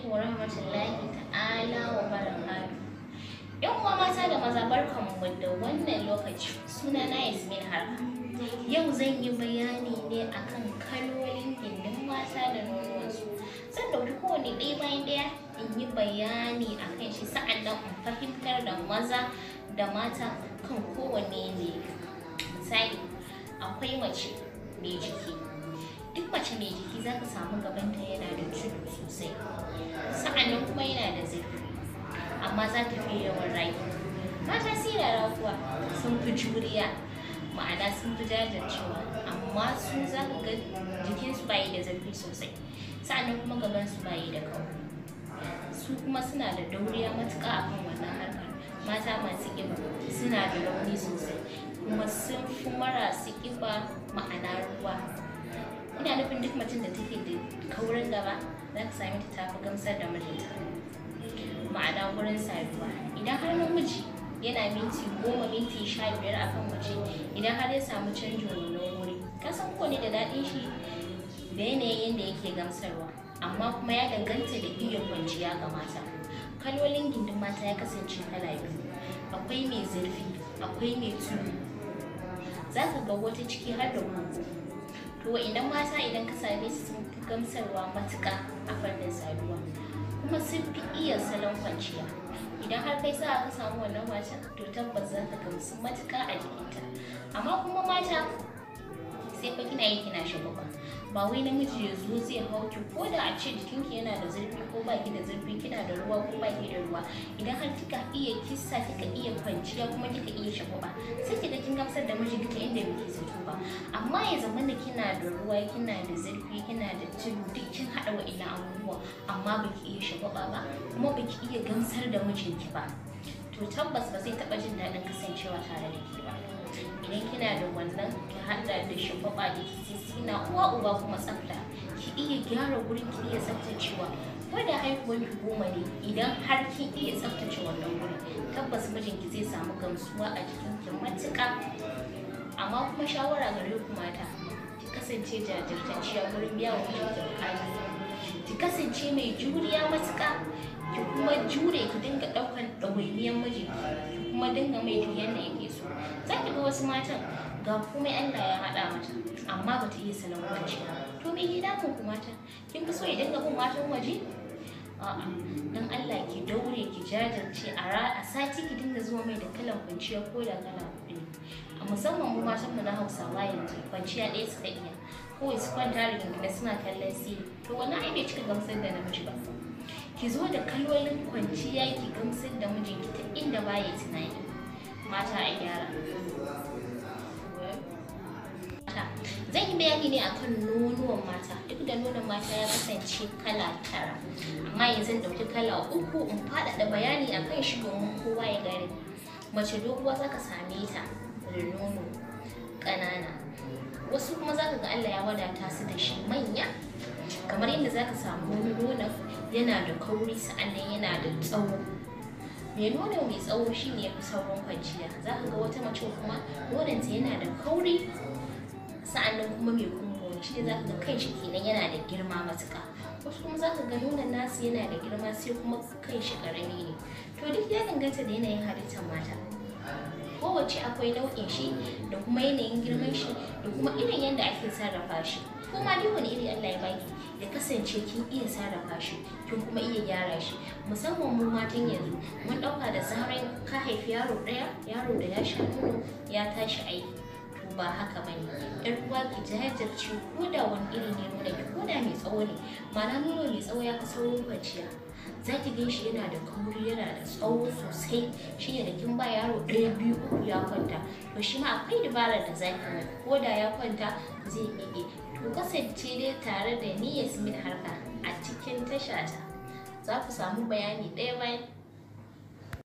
Alaikum wa rahmatullahi ta'ala wa barakatuh. Yan uwa mata da maza, barkanmu da wannan lokaci. Suna na Yasmin Harka. Yau zan yi bayani ne akan kalolin gindin mata da nonuwansu. Zan ɗauki kowane ɗaya bayan ɗaya in yi bayani akan shi, sa'annan in fahimtar da maza da mata kan kowanne ne. Misali, akwai mace mai jiki. Duk mace mai jiki za ka samu gabanta yana da tudu sosai, sa'annan kuma yana da zurfi, amma za ta fi yawan raki. Mata sirara kuwa sun fi juriya, ma'ana sun fi jajircewa, amma su za ka ga jikinsu bayi da zurfi sosai, sa'annan kuma gabansu bayi da kauri. Su kuma suna da dauriya matuƙa akan wannan harkar. Mata masu ƙiba suna da rauni sosai, kuma sun fi marasu ƙiba, ma'ana ruwa. Ina nufin duk macen da take da kaurin gaba, za ka same ta tafi gamsar da mijinta, ma'ana wurin saduwa. Idan har namiji yana minti 10, minti 15 akan mace, idan har ya samu canjin wannan wuri, ka san kowane da daɗin shi da yanayin yadda yake gamsarwa, amma kuma ya danganta da iya kwanciya ga mata. Kalolin gindin mata ya kasance kala biyu: akwai mai zurfi, akwai mai tudu. Za ka ga wata ciki har da koko. To wa'innan mata idan ka same su, sun fi gamsarwa matuƙa a fannin saduwa, kuma sun fi iya salon kwanciya. Idan har kai sa'a ka samu wannan matan, to tabbas za ka gamsu matuƙa a jikinta. Amma kuma mata, sai fa kina yi kina shagwaba. Ba wai namiji ya zo zai hau ki, ko da a ce jikinki yana da zurfi ko baki da zurfi, kina da ruwa ko baki da ruwa, idan har kika iya kissa, kika iya kwanciya, kuma kika iya shagwaba, sai kiga kin gamsar da mijinki ta inda baki zato ba. Amma ya zama da kina da ruwa, kina da zurfi, kina da tudu, duk kin haɗa wa'innan abubuwa, amma baki iya shagwaba ba, kuma baki iya gamsar da mijinki ba, to tabbas ba zai taɓa jin daɗin kasancewa tare da ke ba. Idan kina da wannan, ki haɗa da shagwaba da kisisina, uwa uba kuma tsafta. Ki iya gyara gurin, ki iya tsaftacewa. Ko da haihuwar ki 10 ne, idan har kin iya tsaftace wannan gurin, tabbas mijinki zai samu gamsuwa a jikinki matuƙa. Amma kuma shawara gare ku mata, ki kasance jajirtacciya wurin biya wa mijinki buƙata. Ki kasance mai juriya matuƙa, ki kuma jure, ki dinga ɗaukan ɗawainiyar mijinki, ki kuma dinga mai duk yadda yake so. Za ki ga wasu matan ga komai Allah ya haɗa mata, amma bata iya salon kwanciya. To me ke damun ku mata? Kin fi so ya dinga bin matan waje? A'a, don Allah ki daure, ki jajirce, a sati ki dinga zuwa mai da kalan kwanciya ko da kala 4 ne. A musamman mu matan mu na Hausawa yanzu, kwanciya ɗaya suka iya. Kawai su kwanta rigingine suna kallon siri. To wannan ai bai cika gamsar da namiji ba. Ki zo da kalolin kwanciya, ki gamsar da mijinki ta inda baya tunani. Mata, a gyara. Zan yi bayani ne akan nonuwan mata. Duk da nonon mata ya kasance kala 9, amma yanzu ɗauki kala 3 in faɗaɗa bayani akan shi domin kowa ya gane. Mace doguwa za ka same ta da nono ƙanana, wasu kuma za ka ga Allah ya wadata su da shi manya. Kamar yadda za ka samu wani nonon yana da kauri, sa'annan yana da tsawo. Mai nono mai tsawo shine ya fi saurin kwanciya. Za ka ga wata mace kuma nononta yana da kauri, sa'annan kuma mai kumbo ne, shine za ka ga kan shi kenan yana da girma matuƙa. Wasu kuma za ka ga nonon nasu yana da girma, sai kuma kan shi ƙarami ne. To duk ya danganta da yanayin halittar mata. Kowacce akwai nau'in shi da kuma yanayin girman shi da kuma irin yadda ake sarrafa shi. Kuma duk wani iri Allah ya baki, ya kasance kin iya sarrafa shi, kin kuma iya gyara shi. Musamman mu matan yanzu mun ɗauka da zaran ka haifi yaro ɗaya, yaro da ya sha nono ya tashi aiki. To ba haka bane. Yar uwa, ki jajirce, ko da wani iri ne nonon ki, ko da mai tsawo ne. Ma'ana nono mai tsawo ya fi saurin kwanciya. Za ki gan shi yana da kauri, yana da tsawo sosai, shine da kin ba yaro 1, 2, 3 ya kwanta. To shi ma akwai dabarar da za ki mai, ko da ya kwanta zai miƙe. To kasance dai tare da ni Yasmin Harka a cikin tashata. Za ku samu bayani ɗaya bayan